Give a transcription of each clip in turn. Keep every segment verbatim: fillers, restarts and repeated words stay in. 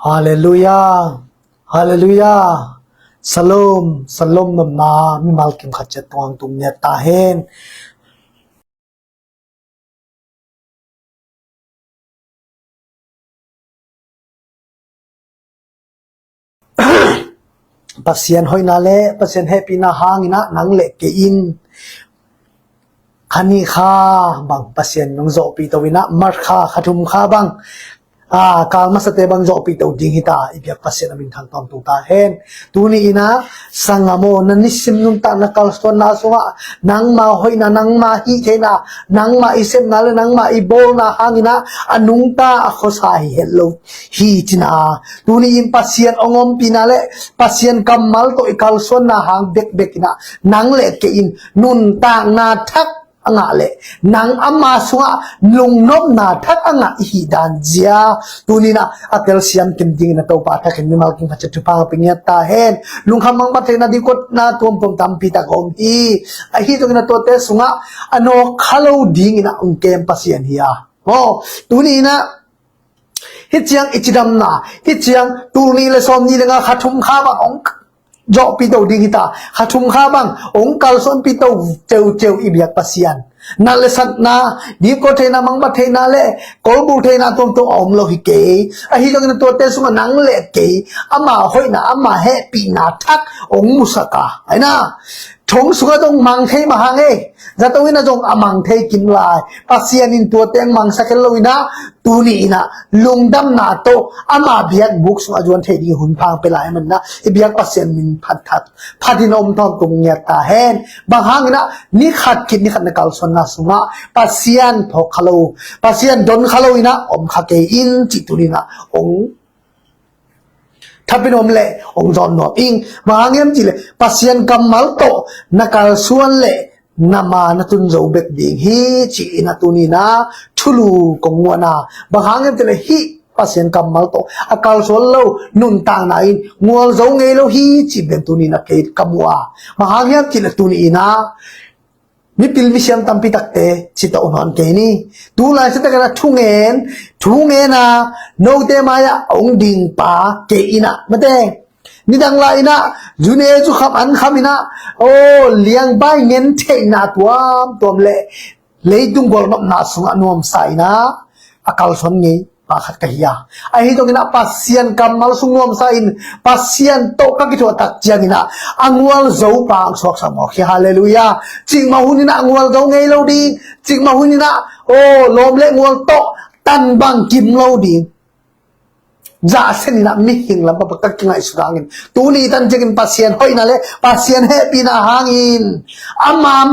Halleluiah. Halleluiah. Shalom. Shalom. Mama mimal kim khat ciat tuang tung niat ta hen. Pasian hoihna le Pasian hehpihna hangin ah nang le kei in kha nih kha bang Pasian nong zawhpih to in ah, March kha, kha thum kha bang, a, kal masate bang zawhpih to ding hi ta, i biak Pasian a min thang tawntung ta hen. Tuni in ah, sanggam aw, na nisim nuntakna kalsuanna sungah nangma hoihna, nangma hih theihna, nangma i sepna le nangma i bawlna hangin ah a nungta, a khuasa hi het lo hi cin ah, tuni in Pasian hong ompihna le Pasian kammal tawh i kalsuanna hang bekbek in ah nang le kei in nuntakna thak a ngah le nang ama sungah lungnopna thak a ngah i hih dan zia tuni in ah a telsiam kim dingin a Topa thakin mimal kim khat ciat thupha pia ngiat ta hen. Lungkham mangbat theihna dingkotna tuamtuam tampi tak a om hi. Ahi zongin a tuate sungah a nawk kha lo dingin ah hong kem Pasian hi a. Aw, tuni in ah hih ciang i cidamna, hih ciang tul nih le sawm nih le nga, kha thum kha bang hong zawhpih to ding hi ta, kha thum kha bang hong kalsuanpih to ceuceu i biak Pasian. Nat le satna, dipkawt theihna, mangbat theihna le kolbul theihna tuamtuam a om lo hi kei. Ahi zongin a tuate sungah nang le kei ama hoihna, ama hehpihna thak hong musak a, ahi na, thong sungah zong mang thei mah hang e, zato in ah zong a mang thei kim lai. Pasian in tuate hong mangsak het lo in ah, tuni in ah lungdamna tawh ama biakbuk sungah zuan thei ding hun pha hong pia lai ahih manin ah i biak Pasian min phat khat phatin om tawntung ngiat ta hen. Bang hangin ah ni khat khit ni khat na kalsuanna sungah Pasian phawk kha lo, Pasian don kha lo in ah om kha kei in cih tuni in ah hong thapin om le hong zawn nuam ing. Bang hang hiam cih leh Pasian kammal tawh na kalsuan le na ma na tun zo bek ding hi ci-in ah tuni in ah thulu kong muan a. Bang hang hiam cih leh hih Pasian kammal tawh a kalsuan lo nuntakna in ngual zo ngei lo hi cih pen tuni in ah kei ka mu a. Bang hang hiam cih leh tuni in ah mipil misiam tampi takte ci tawh nawn kei ni. Tulai siatakin ah thungen, thungen a, note mai-ah hong ding pa kei in ah, mate, nidang lai in ah zune zukham ankham in ah, aw, liangbai ngen theihna tuamtuam le leitung gualnopna sungah nuamsa in ah a kalsuan ngei pa khat ka hi a. Ahi zongin ah Pasian kammal sung nuamsa in Pasian tawh ka kithuah tak ciangin ah a ngual zo pa hong suaksak mawk hi. Halleluiah. Cikmah hun in ah a ngual zo ngei lo ding. Cikmah hun in ah, aw, lawm le ngual tawh tan bang kim lo ding. Zahsen in ah mihing lam papa ka kingaihsut hangin tuni tan ciangin Pasian hoihna le Pasian hehpihna hangin ama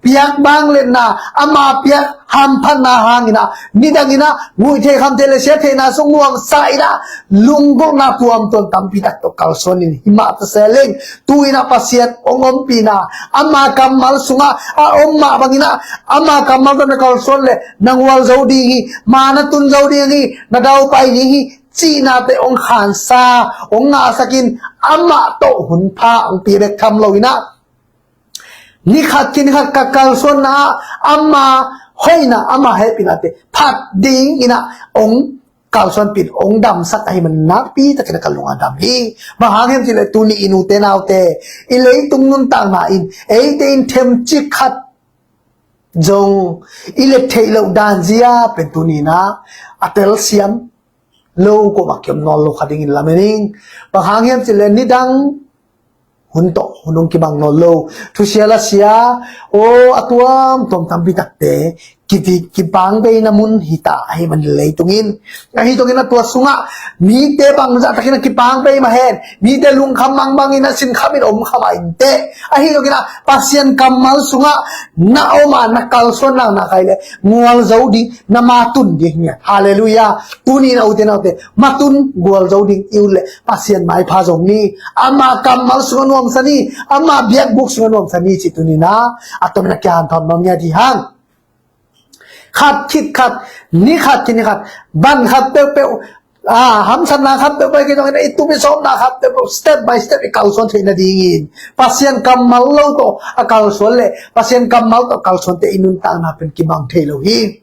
piak vangliatna, ama piak hamphatna hangin ah nidang in ah nguih theih, kham theih le sia theihna sung nuamsa in ah lunggulhna tuamtuam tampi tak tawh kalsuan in hi mah ta se leng, tu in ah Pasian hong ompihna, ama kammal sungah a om mah bangin ah ama kammal tawh na kalsuan le na ngual zo ding hi, ma na tun zo ding hi, na daupai ding hi cihnate hong khansa, hong ngahsak in amah tawh hun pha hong pia bek tham lo in ah ni khat khit ni khat ka kalsuanna ah ama hoihna, ama hehpihnate phat ding in ah hong kalsuanpih in hong damsak ahih manin nakpi takin ah ka lung a dam hi. Bang hang hiam cih leh tuni i nute naute, i leitung nuntakna in eite in themcik khat zong i let theih loh dan zia pen tuni in ah a telsiam lo, kuamah kiom nawn lo kha dingin lamen ing. Bang hang hiam cih leh nidang hun tawh hun hong kibang nawn lo. Thusia lasia, aw, a tuamtuam tampi takte kipangbeina mun hi ta ahih manin leitung in, ahi zongin ah tua sungah mite bangzah takin ah kipangpei mah hen, mite lungkham mangbang in ah sinkham in om kha mah inteh. Ahi zongin ah Pasian kammal sungah na om a, na kalsuan naknak ahih leh ngual zo ding, na ma tun ding hi. Halleluiah. Tuni in ah ute naute, ma tun, gual zo ding i ut leh Pasian maipha zong ni, ama kammal sungah nuamsa ni, ama biakbuk sungah nuamsa ni cih tuni in ah a tomin ah kihanthawn nuam ni a dih hang. Khat khit khat, ni khat khit ni khat, van khat peuhpeuh, a, hamsatna khat peuhpeuh, kei zong in ah i tup i sawmna khat peuhpeuh, step by step i kalsuan theih nadingin Pasian kammal lo tawh a kalsuan le Pasian kammal tawh kalsuante i nuntakna pen kibang thei lo hi.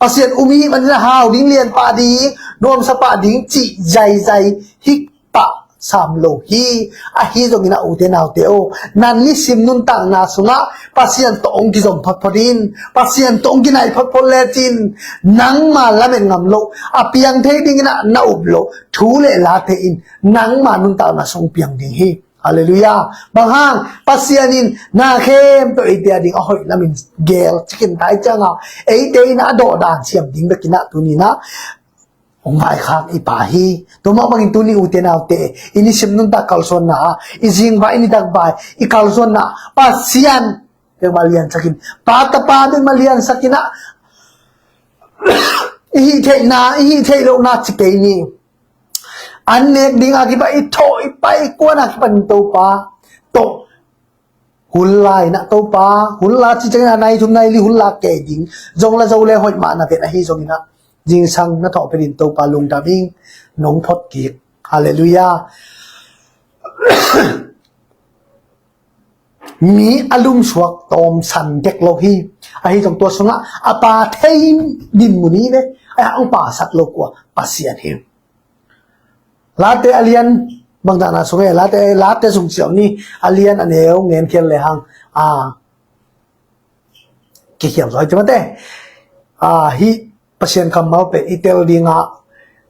Pasian um i hih manin a hau ding, lianpah ding, nuamsa pah ding cih zaizai hih pah sam lo hi. Ahi zongin a ute naute aw, nan nisim nuntakna sungah Pasian tawh hong kizom photphot in, Pasian tawh hong kinai photphot lecin, nangma lamet ngam loh, a piang thei dingin ah na up loh thu le late in nangma nuntakna sung piang ding hi. Halleluiah. Bang hang? Pasian in na khempeuh eite a ding a hoih lamin gel cikin tai cianga, eite in a dawhdan siam ding bekin ah tuni-in ah hong vaikhak i Pa hi. Tua mah bangin tuni ute naute, i nisim nuntak kalsuanna, i zingvai, i nitakvai, i kalsuanna Pasian bek mah liansakin, Pa Tapa bek mah liansakin ah, i hih theihna, i hih theih lohna ci kei ni. An nek ding a kipan i thawh i pai kuan a kipan Topa tawh, hun la in ah Topa, hun la ci ciangin a nai thum nai li hun la kei ding, zong la zo le hoih mah na ven ahi zongin ah, zingsang na thawh pia dingin Topa lungdam ing. Nong phot kik. Halleluiah. Mi a lumsuak tawmsan dek lo hi. Ahi zong tua sungah a Pa thei dinmun hi ve. Ai, hong pasak lo kua? Pasian hi. Late a lian, bangzahna sung e, Late, Late sung ciau ni, a lian a neu ngen khial le hang, a, kikhial zaw hi ci mate. A, hih Pasian kammal pen i tel dingah,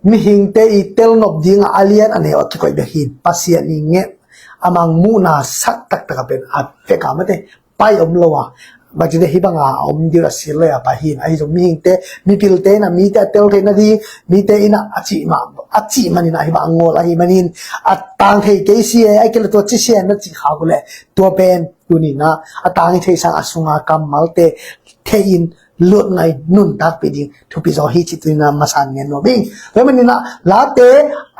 mihingte i tel nop dingah a lian a neu a kikoih bek hi. Pasian i nget, a mangmuhna sak taktak a pen a pek a mate, pai om lo a, bangci te hih banga a om ding a sir le a pai hi. Ahi zong mihingte, mipilte in ah mite a tel theihna ding, mite in ah a cih mah, a cih manin ah hih bang a ngawl ahi manin, a tang thei kei si e, ai kei le tua ci si e na cih khak uh leh, tua pen tuni-in ah a tang i theih sang a sunga kammalte thei in, luat ngai, nuntakpih ding thupi zaw hi cih tuni-in ah masa-in ngen nuam ing. Tua manin ah Late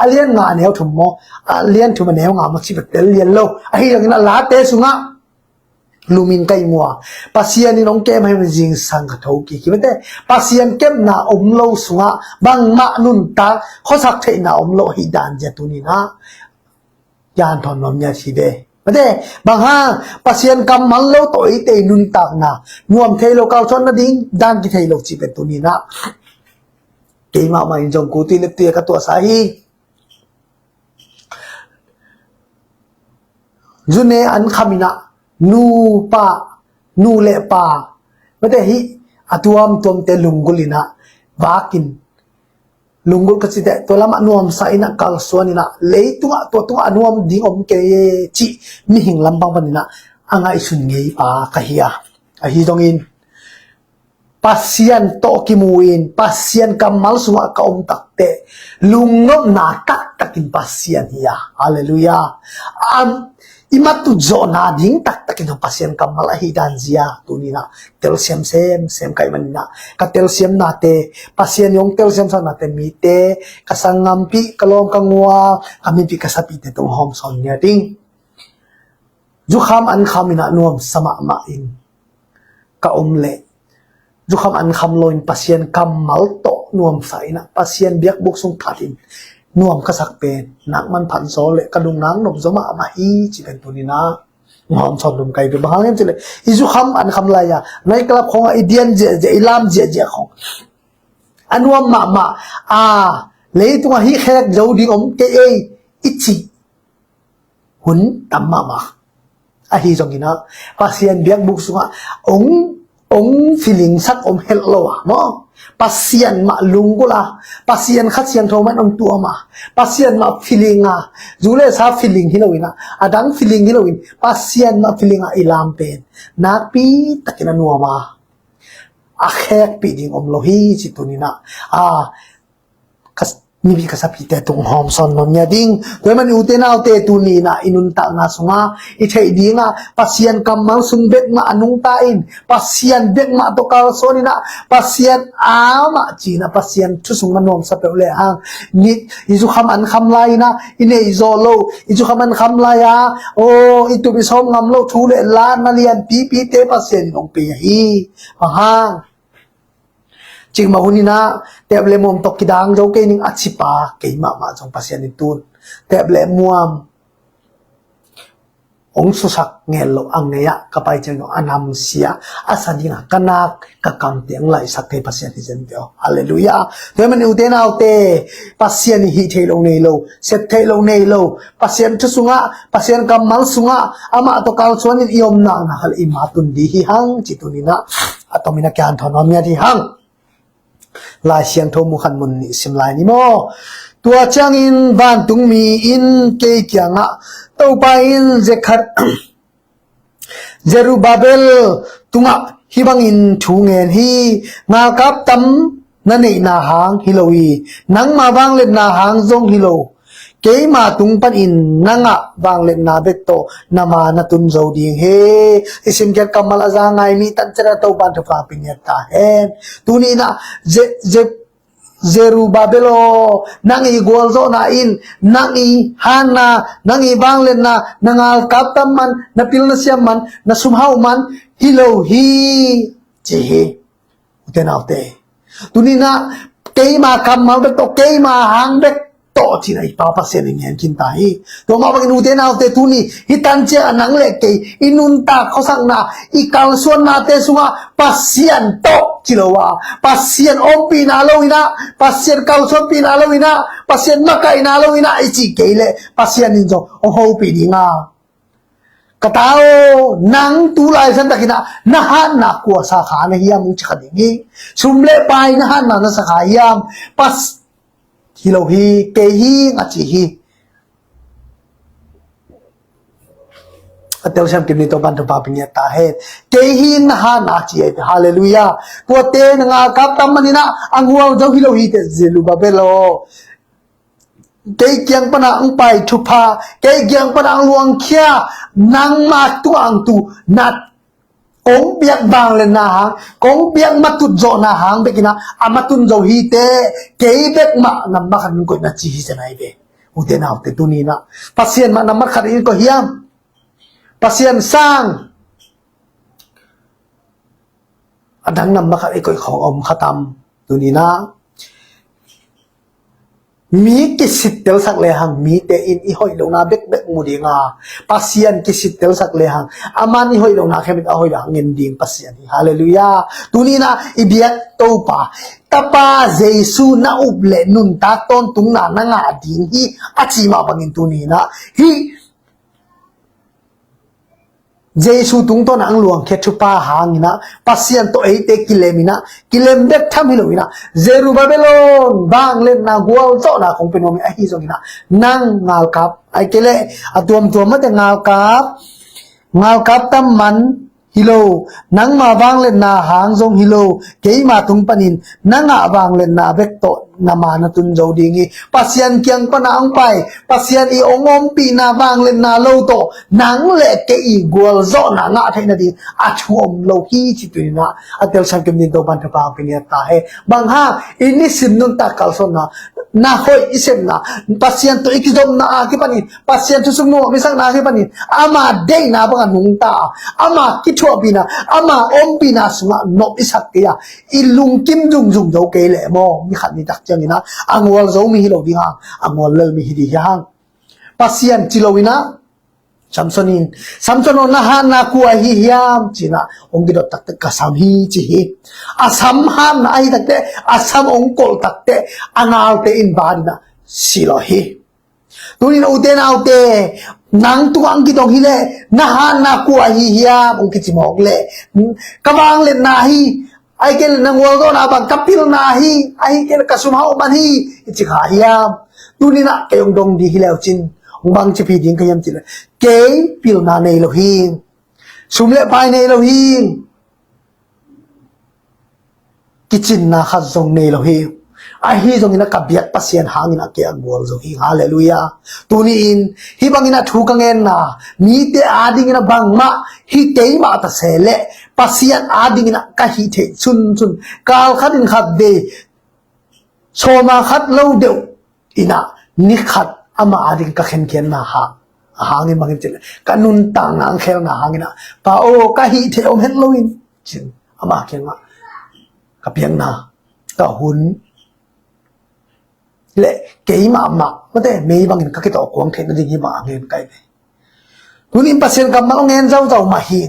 a lian nga a neu thum maw, a lian thum a neu nga maw cih bek tel lian lo. Ahi zongin ah Late sungah lumin ka i mua. Pasian in hong kem ahi zingsang ka thokik hi mate. Pasian kepna om lo sungah bangmah nuntak khuasak theihna om lo ahi dan zia tuni-in ah yan thawn nuam nia hi ve. Mate, bang hang? Pasian kammal lo tawh eite i nuntakna nuam thei lo, kalsuan nading dan kithei lo cih pen tuni-in ah keimah mah in zong kutui le tui a ka tuahsa hi. Zune an kham in ah nu pa, nu le pa, mate hih a tuamtuamte lunggulh in ah vakin, lunggulh ka cite tua lamah nuamsa in ah kalsuan in ah, leitungah tua tungah a nuam ding om kei cih mihing lampang panin ah a ngaihsun ngei pa ka hi a. Ahi zongin Pasian tawh kimu in, Pasian kammal sungah ka om takteh, lungnopna taktakin Pasian hi a. Halleluiah. Am, i matut zawhna ding taktakin zong Pasian kammal ahi dan zia tuni-in ah telsiam semsem ka hih manin ah, ka telsiamnate, Pasian in hong telsiamsaknate, mite, ka sanggampi, ka lawm ka ngual, ka mipi ka sapite tung hawm sawn nia ding. Zukham an kham in ah nuamsa mahmah in ka om leh, zukham an kham lo in Pasian kammal tawh nuamsa in ah, Pasian biakbuk sung that in nuam ka sak pen nak manpha zaw le ka lungnak nop zaw mahmah hi cih pen tuni-in ah hong hawm sawn nuam ka hi ve. Bang hang hiam cih leh i zukham an kham lai-a, night club khawngah i dian ziahziah, i lam ziahziah khawng a nuam mahmah a, leitungah hih khek zo ding om kei ei i cih hun tam mahmah. Ahi zongin ah Pasian biakbuk sungah hong, hong feeling sak om helh lo a maw, Pasian mah lunggulh a, Pasian Kha Siangtho mah in hong tuam a, Pasian mah feeling a, zu le sa feeling hi lo in ah, a dang feeling hi lo in, Pasian mah feeling a i lam pen nakpi takin a nuam a, a khekpih ding om lo hi cih tuni-in ah, a, ka, mipi ka sapite tung hawm sawn nuam nia ding. Tua ahih manin ute naute, tuni-in ah i nuntakna sungah i theih dingah Pasian kammal sung bek mah a nungta in, Pasian bek mah tawh kalsuan in ah, Pasian amah ci-in ah, Pasian thu sung mah nuamsa peuh le hang, nit i zukham an kham lai in ah i neih zawh loh, i zukham an kham lai-a, aw, i tup i sawm ngam loh thu le la na lianpipite Pasian in hong pia hi. Bang hang? Cikmah hun in ah, tep le muam tawh kidang zo kei ning a ci pa keimah mah zong Pasian in tun tep le muam, hong susak ngel lo a ngei ah ka pai ciang zong a namsia a sa dingah ka nak ka kam teng laisak thei Pasian hi zen teo. Halleluiah. Tua hi man ute naute, Pasian i hih theih lo nei lo, sep theih lo nei lo, Pasian thu sungah, Pasian kammal sungah amah tawh kalsuan in i om nakna khat le i matun ding hi hang ci tuninah a tomin a kianthawn nuam hi hang. Lai Siangtho mu khat mun nih sim lai ni maw? Tua ciangin vantungmi in kei kiangah, Topa in Zekhat Zerubbabel tungah hih bangin thu ngen hi. Ngalkap tam na neihna hang hi lo hi. Nangma vangliatna hang zong hi lo. Keima tung panin na ngah vangliatna bek tawh na ma na tun zo ding hi. I simkhiat kammal a za ngai mi tanciat a Topan thupha pia ta hen. Tuninah Ze-, Ze-, Zerubbabel aw, nang i gualzawhna in, nang i hanna, nang i vangliatna, na ngalkap tam man, na pil na siam man, na sumhauh man hi lo hi, ci hi. Ute naute, tuninah keima kammal bek tawh, keima hang bek tawh cina i Pa Pasian i ngen khin ta hi. Tua mah bangin ute naute, tuni hih tanciang a nang le kei i nuntak khuasakna, i kalsuannate sungah Pasian tawh ci lo a, Pasian ompihna lo inah, Pasian kalsuanpihna lo inah, Pasian makaihna lo inah i cih kei leh Pasian in zong hong hopih ding a, ka ta aw, nang tu lai santakinah na hatna kua sa kha na hiam, hong ci kha ding hi. Sum le pai na hatna na sa kha hiam? Pas hi lo hi, kei hi, a ci hi. A telsiam kim ni Topan thupha pia ta hen. Kei hi na hatna ci hi. Halleluiah. Tuate na ngalkap tam maninah a gualzo hi lo hi teh Zerubbabel aw. Kei kiang pana ang pai thupha, kei kiang pana ang luangkhia, nangma tua ang tu na kong biak vangliatna hang, kong biak matut zawhna hang bekinah a matun zo hi teh, kei bek mah namma khat in koihna ci hi zen ai ve. Ute naute, tuninah Pasian mah namma khat in koih hiam? Pasian sang a dang namma khat i koih khawng om kha tam? Tuninah mi kisittelsak lehang mite in i hoih lohna bekbek mu dinga, Pasian kisittelsak lehang aman i hoih lohna khempeuh a hoih lohang ngen ding Pasian hi. Halleluiah. Tuninah i biak Topa, Tapa Jesu na up le nuntak tawntungna na ngah ding hi, a ci mah bangin tuninah hih Jesu tungtawn ang luangkhia thupha hanginah Pasian tawh eite kileminah, kilem bek tham hi loinah, Zerubbabel aw, vangliatna gualzawhna kong pia nuam hi. Ahi zonginah nang ngalkap, ai kei leh a tuamtuam mate ngalkap, ngalkap tam man hi lo, nangma vangliatna hang zong hi lo, keima tung panin na ngah vangliatna bek tawh na ma na tun zo ding hi. Pasian kiang pana ang pai, Pasian i hong ompihna vangliatna lo tawh nang le kei i gualzawhna ngah theih nading a thu om lo hi ci tuninah a telsiam kim ni Topan thupha pia ta hen. Bang hang? I nisim nuntak kalsuanna, na hoih i sepna, Pasian tawh i kizopna a kipanin, Pasian thu sung nuam i sakna a kipanin ama deihna bangah nungta a, ama kithuahpihna, ama ompihna sungah nop i sak kei a, i lungkim zungzung zo kei leh maw, ni khat ni tak cianginah a gualzo mi hi lo ding hang, a guallel mi hi ding hi hang. Pasian ci loinah Samson in, Samson aw, na hatna kua ahi hiam? Cinah hong kidot takte ka sam hi ci hi. A sam hatna ahi takte, a sam hong kolh takte a naute in ba dinah si lo hi. Tunin ute naute, nang tungah ang kidong hileh na hatna kua ahi hiam hong kici mawk leh, ka vangliatna hi, ahi kei leh na gualzawhna bang ka pilna hi, ahi kei leh ka sumhauh man hi i ci kha hiam? Tuninah kei hong dong ding hi leu cin hong bang ciphi ding ka hiam cih leh, kei pilna nei lo hi, sum le pai nei lo hi, kicinna khat zong nei lo hi. Ahi zongin a ka biak Pasian hangin a kei a gualzo hi. Halleluiah. Tuni-in hih bangin a thu ka ngenna mite adingin a bangmah hi kei mah ta se leh Pasian adingin a ka hih theih sunsun, kal khatin khat vei sawma khat lo deuh inah ni khat ama ading ka khenkhiatna hang, a hangin bangin cin ka nuntakna ang khelna hangin ah, Pa aw, ka hih theih om het loin cin ama kiangah ka piakna, ka hun le kei mahmah mate mei bangin ka kitawh kuang theih nading hi mah a ngen kai ve. Tuni in Pasian kammal hong ngen zauzau mah hi.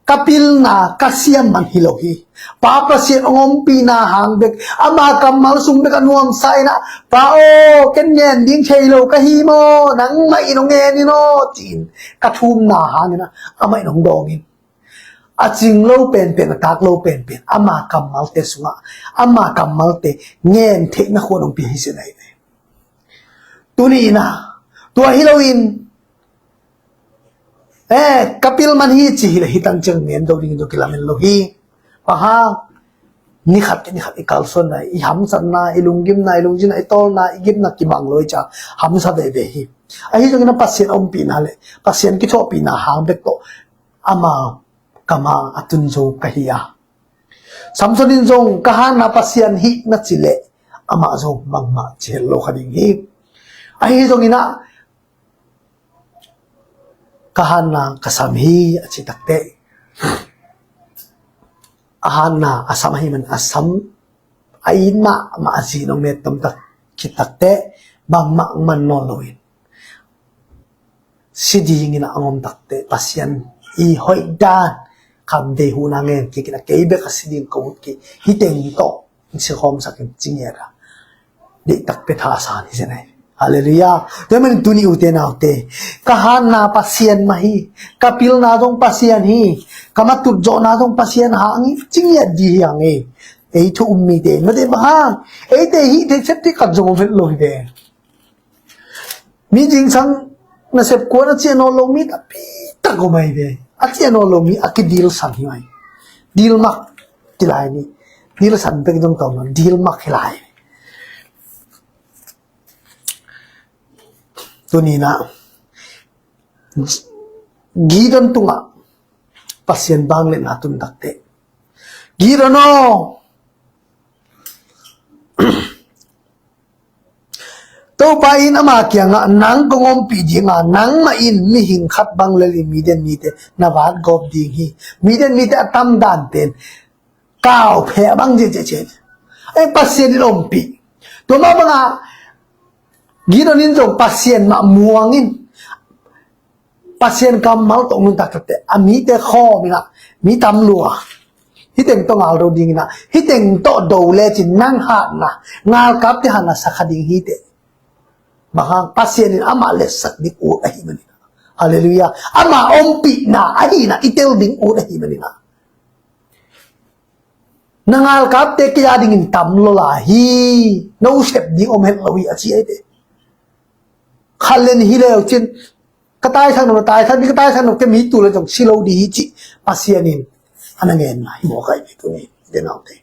Ka pilna ka siam man hi lo hi. Pa Pasian hong ompihna hang bek, ama kammal sung bek a nuamsa in ah, Pa aw, ken ngen ding thei lo ka hi maw, nangmah in hong ngen in aw, ci-in ka thumna hangin ah amah in hong dawng in. A cing lo penpen, a tak lo penpen, ama kammalte sungah ama kammalte ngen theihna khuan hong pia hi sin ahi ve. Tuni in ah tua hi loin, eh, ka pil man hi ci hi leh, hi tan ciang ngen do ding in do kilamen lo hi. Paha, ni khat ni khat i kalsuanna, i hamsatna, i lunggimna, i lungzinna, i tawlna, i gimna kibang lo i ci a, hamsa veve hi. Ahi zongin ah Pasian ompihna le Pasian kithuahpihna hang bek tawh ama kam a tun zo ka hi a. Samson in zong ka hanna Pasian hi na ci leh, amah zong bangmah ci het lo kha ding hi. Ahi zongin ah ka hanna ka sam hi a ci takteh, a hanna a sam ahi man a sam a it mahmah a zin hong met tomtak khit takteh, bangmah man nawn loin si dingin a om takteh Pasian i hoih dan kam dei huhna ngen kik in ah, kei bek a si ding ka ut kei, hi teng tawh in sikhawmsak in ci ngiat a, deihtak pia thasan hi zen ahi. Halleluiah. Tua hi manin tuni ute naute, ka hanna Pasian mah hi, ka pilna zong Pasian hi, ka matut zawhna zong Pasian hang hi ci ngiat dih hi hang hi. Ei thu um mite, mate bang hang, eite hih thei sep thei khat zong om het lo hi ve. Mi zingsang nasep kuan a ciah nawn lo mi tampi tak om ahi ve. A ciah nawn lo mi a kidilsan hi mai. Dilmak ti lai ni. Dilsan pek zong tawm lo, dilmak hi lai. Tuni in ah Gideon tungah Pasian vangliatna tun takteh, Gideon aw, Topa in ama kiangah, nang kong ompih ding a, nangmah in mihing khat bang lel in Midian mite na vatgawp ding hi. Midian mite a tamdan pen kau phe a bang ciaciacian. Ei, Pasian in ompih. Tua mah bangah Gideon in zong Pasian mah muang in, Pasian kammal tawh nuntak takteh, a mite khawm in ah, mi tam lua, hih teng tawh ngal do ding in ah, hih teng tawh do lecin nang hatna, ngalkapte hatna sa kha ding hi teh. Bang hang, Pasian in amah letsak ding ut ahi manin ah. Halleluiah. Ama ompihna ahihna i tel ding ut ahi manin ah. Na ngalkapte kei a dingin tam lua lai hi, no sep ding om het lo hi a ci ahi teh. Khat len hi leu cin, ka taisan nop, taisan, ka taisan nop, ke mi tu le zong si lo di hi ci, Pasian in a na ngen na hi mawk ahi ve tuni, den aute.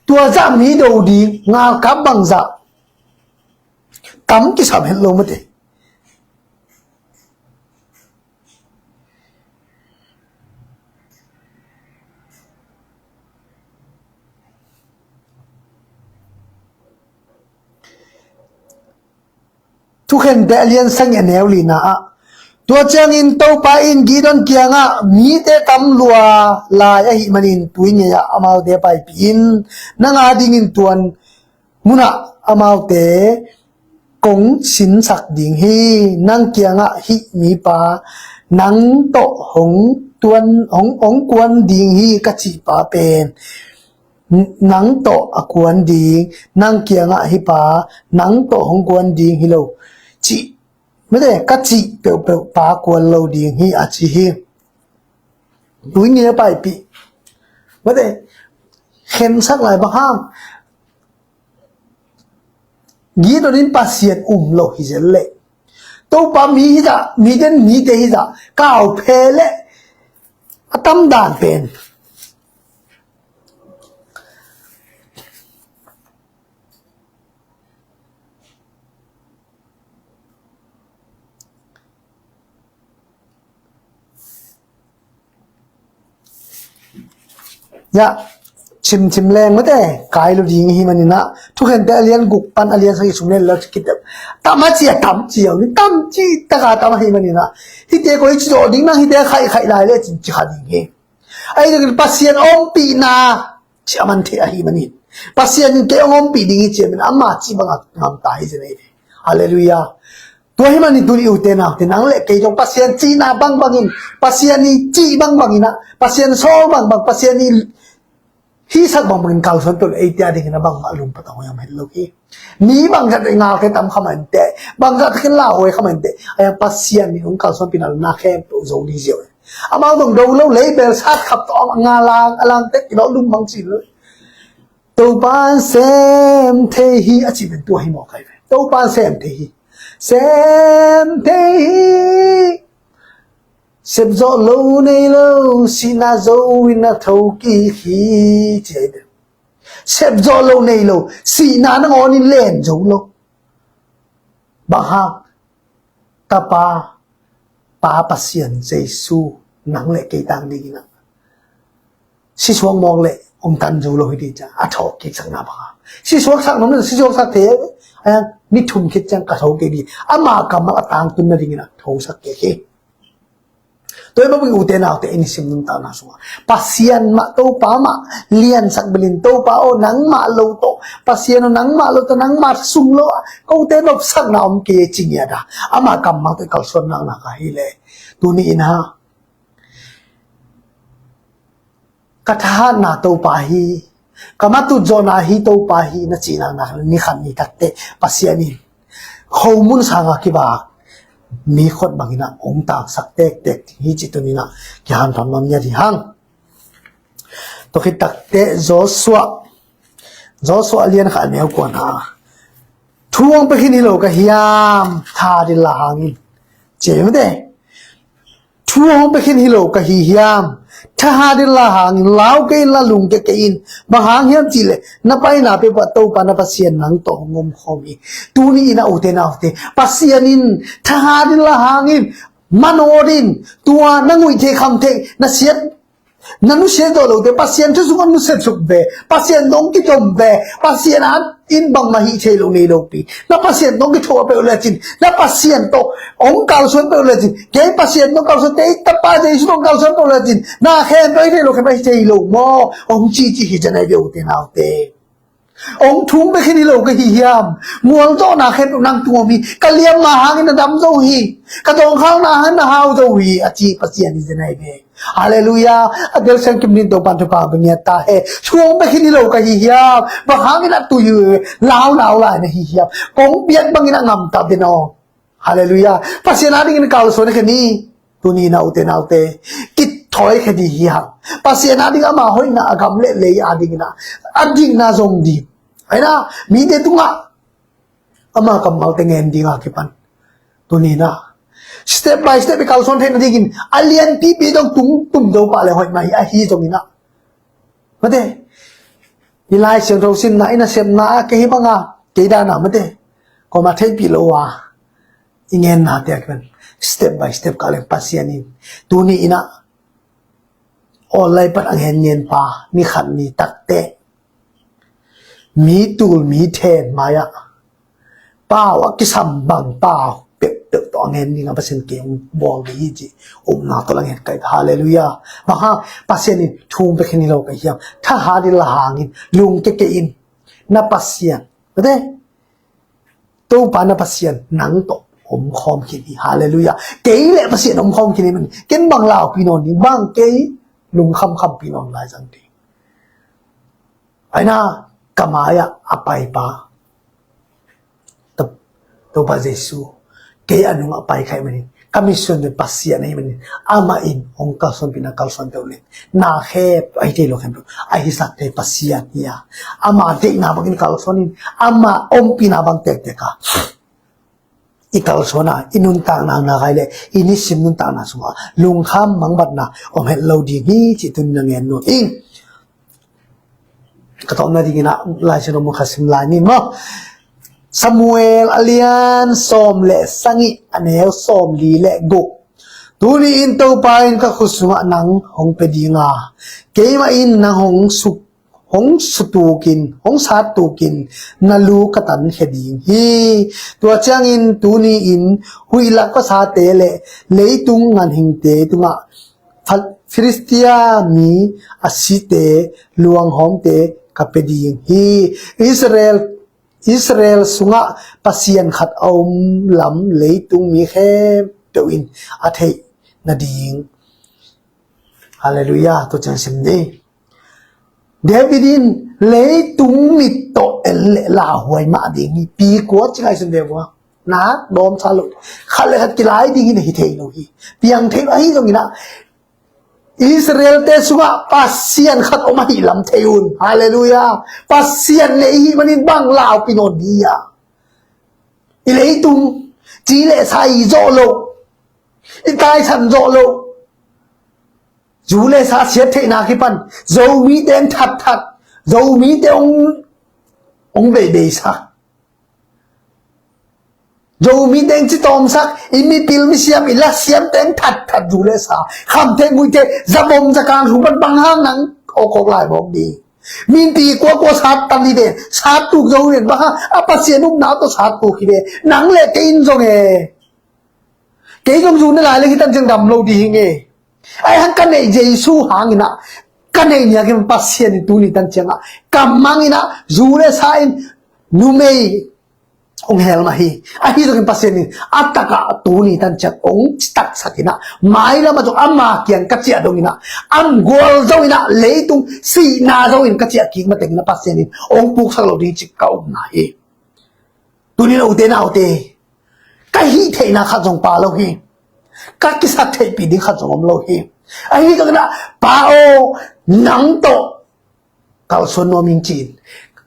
Tua zah mi do ding, ngalkap bangzah tam kisam het lo mate. Thukhente a lian sagih a neu lina ah, tua ciangin Topa in Gideon kiangah, mite tam lua lai ahih manin tui ngei-ah amaute paipih in, nang a dingin tuan munah amaute kong sinsak ding hi. Nang kiangah hih mipa nang tawh hong tuan, hong, hong kuan ding hi ka cih pa pen nang tawh a kuan ding, nang kiangah hih pa nang tawh hong kuan ding hi lo cih, mate, ka cih peuhpeuh pa kuan lo ding hi a ci hi. Tui ngei-ah paipih, mate, khensak lai bang hang. Gideon in Pasian um lo hi zel leh, Topa mi hi zah, Midian mite hi zah, kau phe le a tamdan pen. Ya, chimchim leng mate, kai lo ding hi manin ah, Thukhente a lian guk pan a lian sagih sung len lo ci kit deuh. Tam a ci a tam ci a, tam ci taka tam ahi manin ah, hihte koi ci zawh ding nang, hihte khaihkhaih lai le cin ci kha ding hi. Ahi zongin Pasian ompihna ci a man thei ahi manin, Pasian in kei hong ompih ding hi ci a man, ama ci bangah ngamta hi zen ahi ve. Halleluiah. Tua hi manin tuni ute naute, nang le kei zong Pasian cihna bangbangin, Pasian i cih bangbangin ah, Pasian sawl bangbang, Pasian i hihsak bangbangin kalsuan peuh le eite a dingin ah bangmah lungpat a hoih om het lo hi. Mi bangzah teh ngalte tam kha mah inteh, bangzah teh khin lauhuai kha mah inteh, a yang Pasian in hong kalsuanpih na lo na khempeuh zo ding ziau hi. Amau dong do lo lei bel sat khap tawh a nga lang a lang tek i lo lum mang cin lo. Topa'n sem thei hi a cih pen tua hi mawk ai ve. Topa'n sem thei hi. Sem thei hi. Sep zawh lo nei lo, sihna zo in a tho kik hi, ci ai ve. Sep zawh lo nei lo, sihna nangawn in len zo lo. Bang hang? Tapa, Pa Pasian Jesu, nang le kei tang dingin ah sisuak mawk le om tan zo lo hi ding ciang a thawh kik sakna bang a. Sisuak sak nom le sisuak sak thei a, ni thum khit ciang ka tho kei ding. Ama kammal a tangtun nadingin ah tho sak kik hi. Tua hi bangin ute naute, i nisim nuntakna sungah Pasian mah, Topa mah liansak belin, Topa aw, nangmah lo tawh, Pasian aw, nangmah lo tawh, nangmah sung lo ah kote nopsakna om kei e ci ngiat a, ama kammal tawh i kalsuan naknak ahi leh, tuni in ah ka thahatna Topa hi, ka matut zawhna hi Topa hi na cih naknak ni khat ni takteh Pasian in khomun sanga kibak mi khot bangin ah hong tangsak tektek ding hi cih tuni in ah kihanthawn nuam ngiat hi hang. Tua khit takteh Joshua, Joshua a lian khat a neu kuana, thu hong pia khin hi lo ka hiam, thahat inla hang in, ci hi mate. Thu hong pia khin hi lo ka hi hiam, thahat inla hang in, lau kei inla lungkia kei in. Bang hang hiam cih leh na paina peuhpeuh ah Topa na Pasian nang tawh hong omkhawm hi. Tuni in ah ute naute, Pasian in thahat inla hang in, manawt in, tua na nguih theih kham theih, na siat, na nusiat zawh lote Pasian thu sungah nusiat suk ve, Pasian tawh hong kidom ve, Pasian a in bangmah hih thei lo nei lo pi. Na Pasian tawh hong kithuah peuh lecin, na Pasian tawh hong kalsuan peuh lecin, kei Pasian tawh hong kalsuan, kei Tapa Jesu tawh hong kalsuan peuh lecin, na khempeuh hih thei lo, khempeuh hih thei lo maw? Hong cici hi cian ai ve ute naute. Hong thu hong pia khin hi lo ka hi hiam? Mualzawhna khempeuh nang tung om hi. Ka liamna hangin na dam zo hi. Ka dawngkhalna hangin na hau zo hi, a ci Pasian hi zen ai ve. Halleluiah. A gel siang kim din Topa'n thupha hong pia ngiat ta hen. Thu hong pia khin hi lo ka hi hiam? Bang hangin a tui uh, lau lau lai na hi hiam? Kong piak bangin a ngamta den aw. Halleluiah. Pasian a dingin kalsuan khe ni. Tuni in ah ute naute, kithawi khe ding hi hang. Pasian a ding, ama hoihna, a gam le lei a dingin ah, a dingna zong ding. Aina, mite tungah ama kammalte ngen ding a kipan, tuni in ah step by step i kalsuan theih nadingin a lianpipi zong tung tum zo pah le hoih mah hi, ahi zongin ah, mate, i Lai Siangtho sinna, i nasepna ah, kei hi banga, kei dana, mate, koma theihpih lo a i ngenna te ah kipan step by step kah leng Pasian in tuni in ah online pan a ngen ngen pa, ni khat ni takteh mi tul mi then mai-ah pau a kisam bang pau peuhpeuh tawh a ngen ding a Pasian kei hong bawl ding hi ci upna tawh la ngen kai. Halleluiah. Bang hang? Pasian in thu hong pia khin hi lo ka hiam, thahat inla hang in, lungkia kei in. Na Pasian, mate, Topa na Pasian nang tawh omkhawm khin hi. Halleluiah. Kei le Pasian omkhawm khin hi manin ken bang laupi nawn ding, bang kei lungkhamkhampi nawn lai zang ding. Aina, ka mai-ah a paipa, To-, Topa Jesu, kei a nungah a pai kha hi manin, ka mission pen Pasian ahi manin, amah in hong kalsuanpihna kalsuan peuh leng, na khempeuh, ahi thei lo khempeuh a hisak thei Pasian hi a, ama deihna bangin kalsuan in, ama ompihna bang tektek a i kalsuan a, i nuntakna, na kai le i nisim nuntakna sungah lungkham mangbatna om het lo ding hi cih tuni na ngen nuam ing. Ka tawpna dingin ah Lai Siangtho mun khat sim lai ni maw. Samuel a lian sawm le sagih, a neu sawmli le guk. Tuni in Topa in ka khut sungah nang hong pia ding a, keimah in nang hong suk, hong sutukin, hong sattukin na lu ka tankhia ding hi. Tua ciangin tuni in huih lak pasate le leitung ganhingte tungah Fal-, Filistia mi a site luanghawmte ka pia ding hi. Israel, Israel sungah Pasian khat a om lam leitung mi khempeuh in a theih nading. Halleluiah. Tua ciang sim ni. David in leitung mit tawh en le lauhuai mah ding hi. Pi kua ci ngaihsun ve vua. Nak dawm sa lo. Khat le khat kilai ding hi na hi thei lo hi. Piang thei lo ahi zongin ah Israel-te sungah Pasian khat om ahi lam thei un. Halleluiah. Pasian nei hi manin bang laupi nawn dih a. I leitung ci le sa i zawh lo. I taisan zawh lo. Zu le sa siat theihna kipan Zomite hong thatthat, Zomite hong, hong beibei sa. Zomite hong citawmsak, i mipil misiam, i lasiamte hong thatthat zu le sa. Khamtheih muihtheih, zabom zakang sung pan bang hang nang awkawk lai mawk ding. Minpi kuakua sat tan hi ve, sat tuk zo hi ve, bang hang a Pasian upna tawh sat tuk hi ve. Nang le kei in zong e. Kei zong zu ne lai le hi tan ciang dam lo dih hi nge. Ai hang ka neih Jesu hangin ah ka neih nia kin Pasian in tuni tan ciang ah ka mangin ah zu le sa in numei hong hel mah hi. Ahi zongin Pasian in a takah tuni tan ciang hong taksak in ah mailam ah zong ama kiang ka ciah dongin ah am gual zo in ah leitung sihna zo in ka ciah kik mateng in ah Pasian in hong puksak lo ding cik ka upna hi. Tuni lo ute naute, ka hih theihna khat zong pa lo hi. Ka kisaktheihpih ding khat zong om lo hi. Ahi zongin ah, Pa aw, nang tawh kalsuan nuam ing ci-in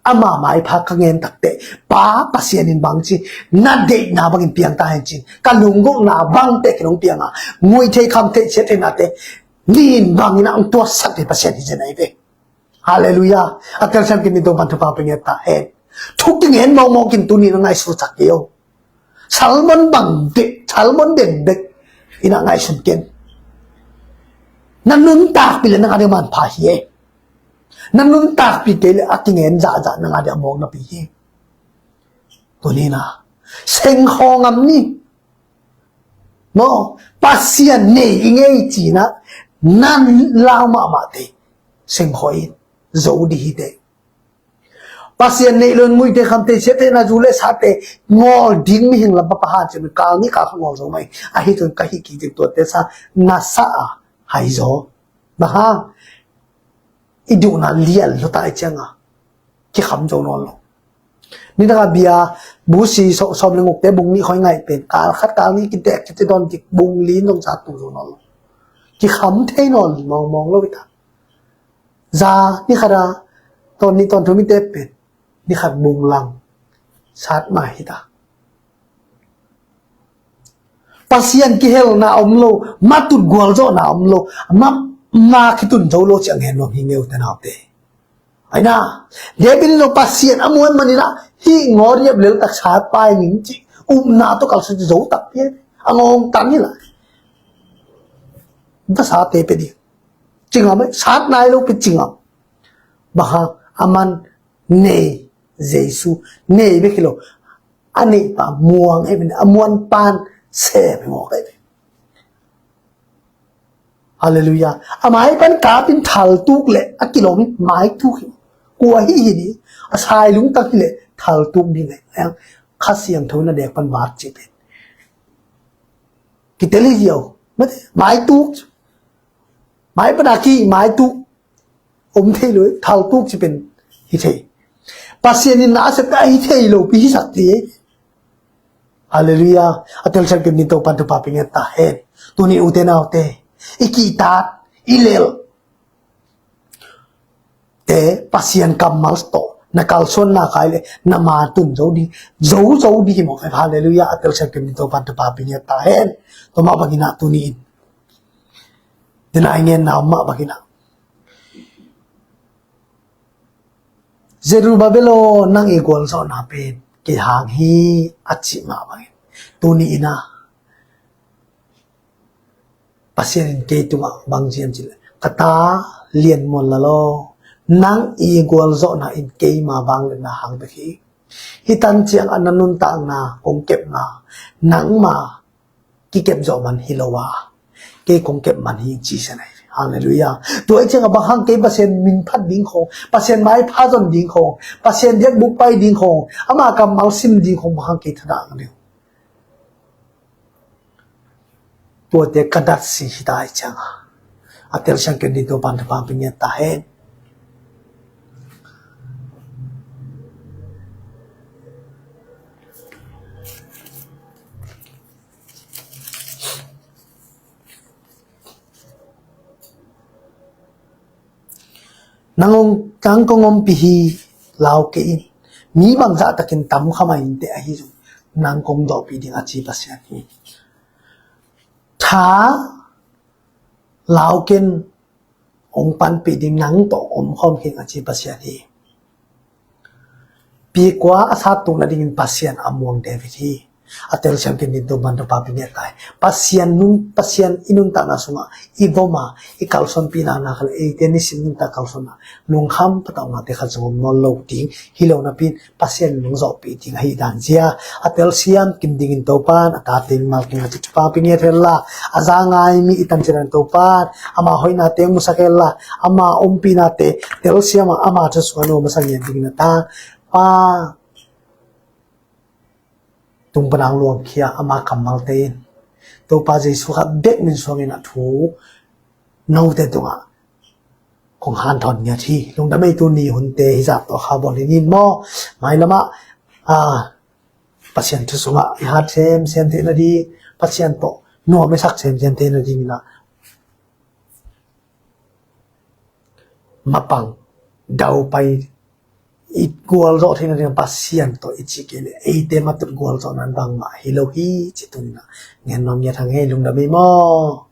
ama maipha ka ngen takteh, Pa Pasian in bang ci, na deihna bangin piang ta hen ci-in ka lunggulhna bangte kin hong piang a, muihtheih khamtheih siattheihnate nin bangin ah hong tuatsak ding Pasian hi zen ahi ve. Halleluiah. A telsiam kei ni Topan thupha pia ngiat ta hen. Thu kingen mawkmawk kin tuni na ngaihsutsak kei o. Salmon bang dek, salmon den dek in ah ngaihsun ken. Na nuntakpih le nang a ding manpha hi e. Na nuntakpih kei le a kingen zahzah nang a ding a mawk napi hi. Tuni na sengkhaw ngam ni. Maw, Pasian nei i ngei ci-in ah nan lau mahmahte sengkhaw in zo dih hi teh. Pasian neih lo in muihtheih khamtheih siattheihna zu le sate ngawl ding mihing lam papa han ci-in kal nih kal khat ngawl zo mai. Ahi zongin ka hih kik ding tuate sa na sa a hai zaw. Bang hang i duhna lian lua ta i cianga kikham zo nawn lo. Nidanga bia busi sawm le ngukte bung nih khoi ngaih pen kal khat kal nih kitek kiti dawn kik bung li in zong sat tung zo nawn lo. Kikham thei nawn mawngmawng lo i ta. Za ni khat a tawn nih tawn thum i tep pen ni khat bung lang sat mah hi ta. Pasian kihelna om lo, matut gualzawhna om lo, ma, ma khitun zo lo ci a ngen nuam hi ngeute naute. Aina David in lo Pasian a muan manin ah hih ngaw riap lel tak sat pai ning ci upna tawh kalsuan ci zo tak pian a ngawng tan hi la. Dasate pe ding cingam, sat nai lo pe cingam. Bang hang a man nei Jesu nei bek hi lo. A neih pa muang ei ben a muan pan sem ei mawk ei ben. Halleluiah. A mai pan kapin thaltuk le a kilawm hi maituk hi. Kua hi hi ni a sai lungtak hi le thaltuk ding le ang Kha Siangtho in a dek pan vat ci pen. Kitel hi ziau mate maituk. Mai pan a ki maituk. Om thei lo, thaltuk ci pen hi thei. Pasian in na a sep a hi thei lo pi hi sak ti. Halleluiah. A telsiam kei ni Topan thupha pia ngiat ta hen. Tuni ute naute i kihtat i lel te Pasian kammal tawh na kalsuan na kai le na ma tun zo ding zo zo ding hi mawk. Halleluiah. A telsiam kei ni Topan thupha pia ngiat ta hen. Tua mah bangin ah tuni in dena i ngenna om mah bangin ah Zerubbabel aw, nang i gualzawhna pen kei hang hi a cih mah bangin tuni in ah Pasian in kei tungah bang ci hiam cih leh ka ta lianmuan lal aw, nang i gualzawhna in keima vangliatna hang bek hi. Hih tan ciang a na nuntakna kong kepna nangma kikep zawh man hi lo a kei kong kep man hi ci sia nai. Halleluiah. Tua i ciangah bang hang kei Pasian min phat ding khong, Pasian maipha zon ding khong, Pasian biakbuk pai ding khong, ama kammal sim ding khong bang hang kei thadah ding. Tuate ka dat si hi ta i ciangah a telsiam ken ding Topan thupha pia ngiat ta hen. Nang hong, nang kong ompih hi, lau kei in. Mi bangzah takin tam kha mah inteh ahi zong nang kong zawhpih ding a ci Pasian hi. Tha lau ken, hong panpih ding, nang tawh om khawm keng a ci Pasian hi. Pikua a sat tung nadingin Pasian a muang David hi. A telsiam ken ding Topan thupha pia ngiat ta hen. Pasian nun, Pasian i nuntakna sungah i vom a, i kalsuanpihna na kha leh eite nisim nuntak kalsuanna lungkham patauhnate khat zong om nawn lo ding hi lo napi-in Pasian in hong zawhpih ding ahih dan zia a telsiam kim dingin Topan a tate mimal kiangah thupha pia ngiat hen la, a za ngai mi i tan ciangin Topan ama hoihnate hong musak hen la, ama ompihnate telsiam a ama thu sungah nuam a sa ngiat dingin a tangpa tung pan a hong luangkhia ama kammalte in Topa Jesu khat bek min suangin a thu note tungah kong hanthawn ngiat hi. Lungdam ei, tuni hunte hizah tawh kha bawl hi ning maw? Mailamah, ah, Pasian thu sungah i hat semsem theih nading, Pasian tawh nuam i sak semsem theih nadingin ah mapang daupai i gualzawh theih nading Pasian tawh i ci kei leh eite matut gualzawhna bangmah hi lo hi ci tuni-in ah gen nuam ngiat hang ei. Lungdam ei maw?